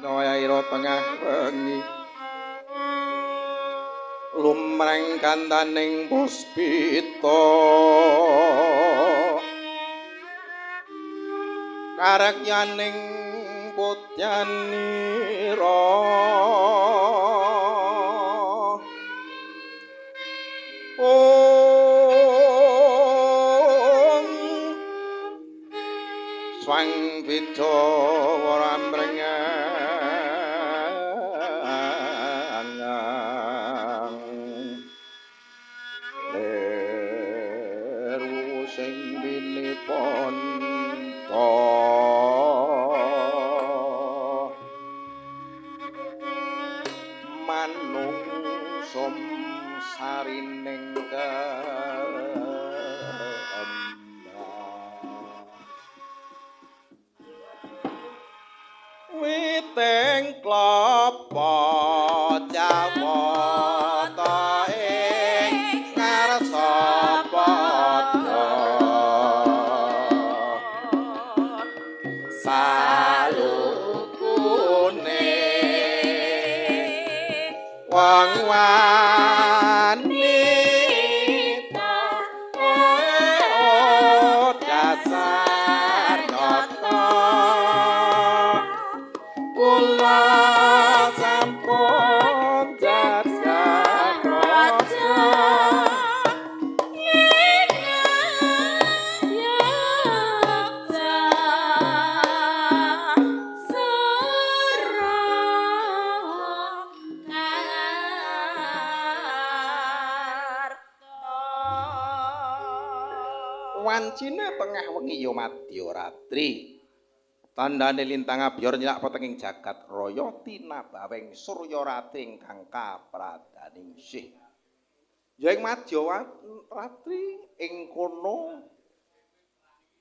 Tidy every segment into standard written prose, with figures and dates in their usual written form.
Ira tengah wengi lumreng kantaning puspita karekyaning putyanira Om Swang bija wancine tengah wengi ya madya ratri. Tandane lintang abyor nyilak petenging jagat raya tinabaweng surya ratri ingkang kapradaningsih. Ya ing madya ratri ing kono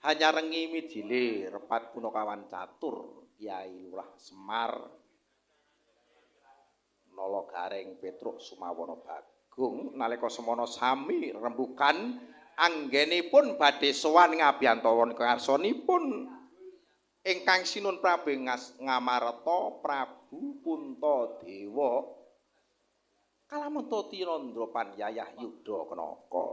hanyarengi mijile repat punakawan catur Kyai Lurah Semar Nala Gareng Petruk Sumawana Bagong nalika semana sami rembukan anggenipun badhe sowan ngabyantawan karsanipun ingkang Sinun Prabu Ngamarta Prabu Puntadewa kalamunta tinandra panyayah Yudha Kanaka.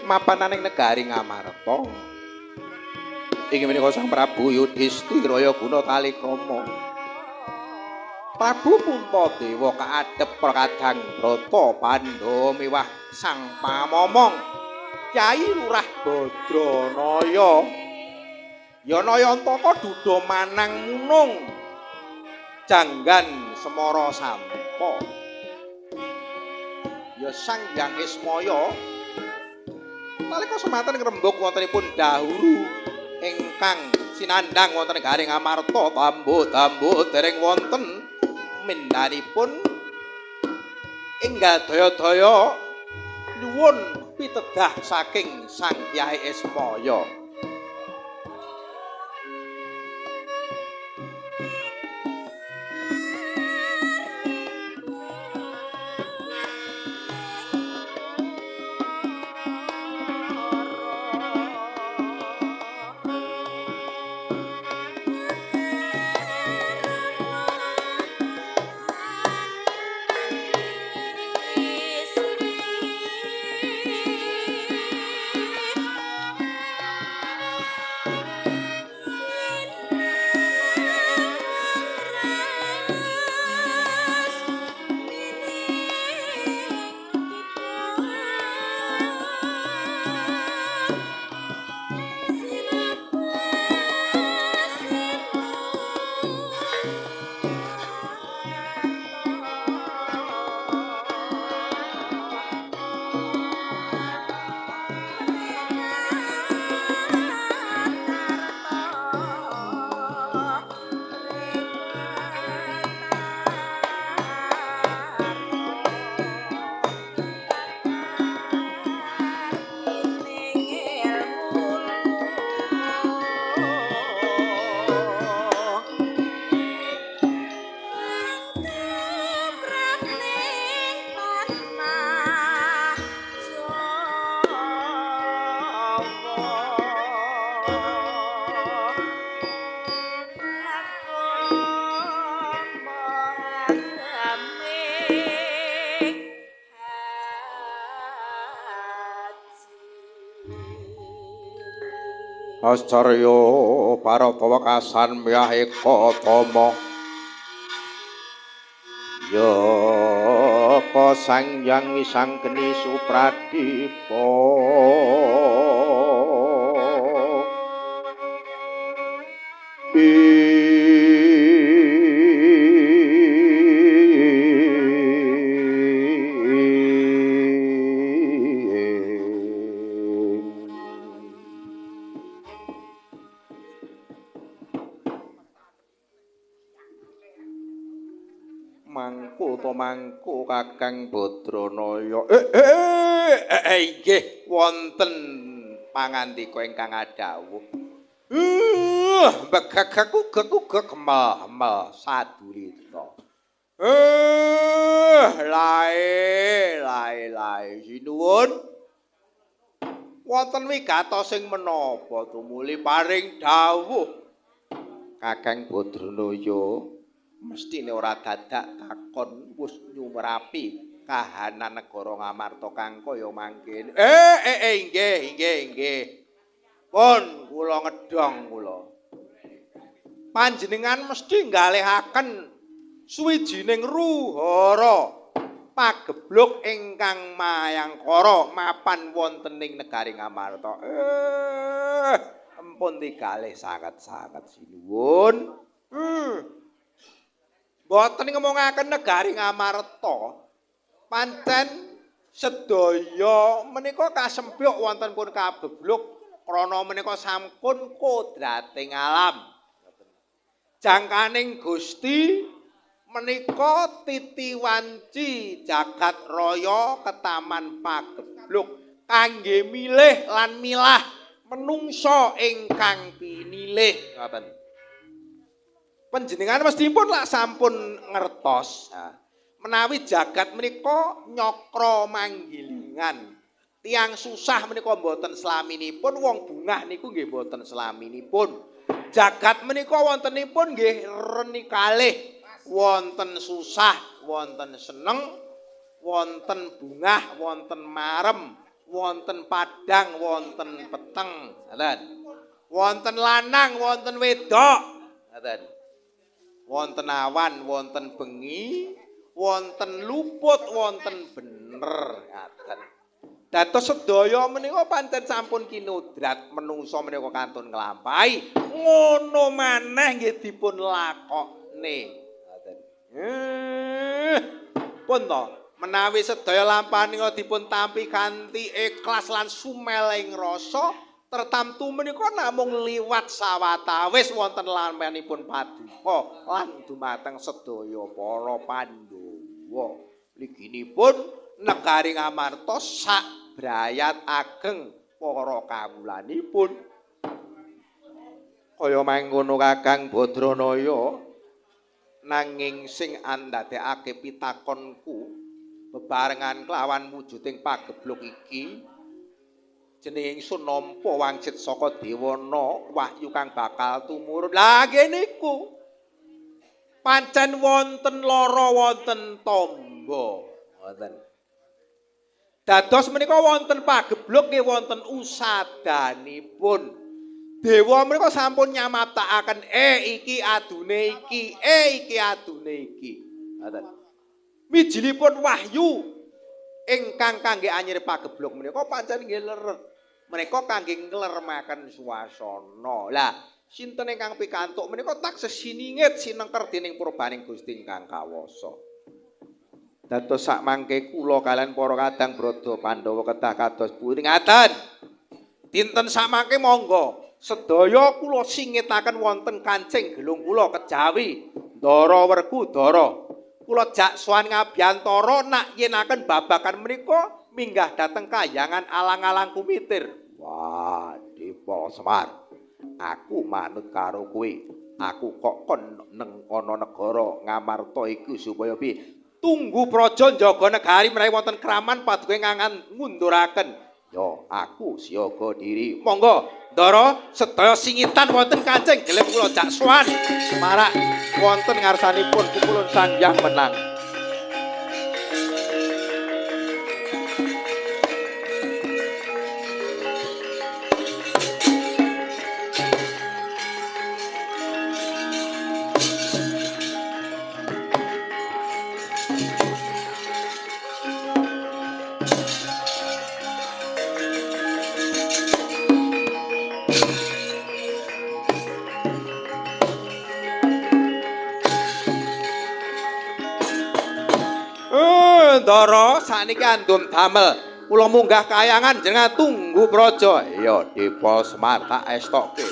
Mapananing negari Ngamarta. Inggih menika Sang Prabu Yudhistira Guna Talikrama. Prabu Puntadewa kaadhep Kadang Brata Pandhawa miwah Sang Pamomong Kyai Lurah Badranaya. Yanayantaka duda manang munung janggan Semara Sampa. Ya Sang Hyang Ismaya nalika semanten ngrembug wontenipun dahuru ingkang sinandhang wonten garing Amarta tambuh-tambuh dereng wonten mindhanipun enggal daya-daya nyuwun pitedah saking Sang Kyai Ismaya. Ascarya Bharata wekasan miyah eka tama. Ya ka Sang Hyang Wisanggeni Supradipa. Mangku Kakang Badranaya. Inggih wonten pangandika ingkang adhawuh. Begegek ugek-ugek mel-mel sadulita. Lae lae lae sinuwun. Wonten wigatos sing menapa tumuli paring dawuh. Kakang Badranaya mestine ora dadak takon wis nyumrapi kahanan negara Ngamarta kang kaya mangkene. Inggih inggih inggih. Pun kula ngedong kula. Panjenengan mesti nggalihaken suwijining ruhara pagebluk ingkang mayangkara mapan wonten ing negari Ngamarta. Empun digalih sanget-sanget sinuwun. Mboten ngomongaken negari Ngamarta. Pancen sedaya menika kasempyuk wonten pun kabebluk krana menika sampun kodrating alam. Jangkaning Gusti menika titiwanci jagat raya ketaman pagebluk kangge milih lan milah menungsa ingkang pinilih ngoten. Panjenengan mestipun lak sampun ngertos menawi jagat menika nyokra manggilingan. Tiang susah menika mboten slaminipun, wong bungah niku nggih mboten slaminipun. Jagat menika wontenipun nggih reni kalih, wonten susah, wonten seneng, wonten bungah, wonten marem, Wonten padhang, wonten peteng, ngoten. Wonten lanang, wonten wedok, ngoten. Wonten awan, wonten bengi, wonten luput, wonten bener, ngaten. Dados sedaya menika pancen sampun kinudrat menungsa menika kantun nglampahi, ngono maneh nggih dipun lakokne, ngaten. Pun to, menawi sedaya lampahan menika dipun tampi kanthi ikhlas lan sumeling rasa, tertamtu menika namung liwat sawetawis wonten lampahanipun paduka lan dumateng sedaya para Pandhawa. Liginipun negari Ngamarta sak brayat ageng para kawulanipun. Kaya mangkono Kakang Badranaya, nanging sing andadekake pitakonku bebarengan kelawan wujuding pagebluk iki, jenenge ingsun nampa wangsit saka Dewana wahyu kang bakal tumurun. Lah nggih niku pancen wonten lara, wonten tamba, ngoten. Dados menika wonten pagebluk nggih wonten usadanipun. Dewa menika sampun nyamaptakaken, iki adune iki, iki adune iki. Ngoten. Mijilipun wahyu ingkang kangge anyir pagebluk menika pancen nggih lerek. Menika kangge ngleremaken swasana. Lah, sinten ingkang pikantuk menika taksih siningit sinengker dening purbaning Gusti ingkang kawasa. Dados sakmangke kula kalian para kadang Brada Pandhawa kedah kados pundi ngaten. Dinten sakmangke monggo sedaya kula singitaken wonten kancing gelung kula kejawi Ndara Werkudara. Kula jak sowan ngabiyantara nak yenaken babagan menika minggah dhateng kayangan alang-alang kumitir. Wah, Dewa Semar, aku manut karo kowe. Aku kok kon neng ana negara Ngamarta iku supaya piye? Tunggu praja njaga negari menawi wonten kraman paduka ngangan ngunduraken. Yo, aku siaga diri. Monggo, Ndara, sedaya singitan wonten kancing gelem kula jak sowan marak wonten ngarsanipun pupulun Sang Hyang Wenang. Ndara, sakniki andum damel. Kula munggah kayangan jenengan tunggu praja. Iya, Dewa Semar tak estokke.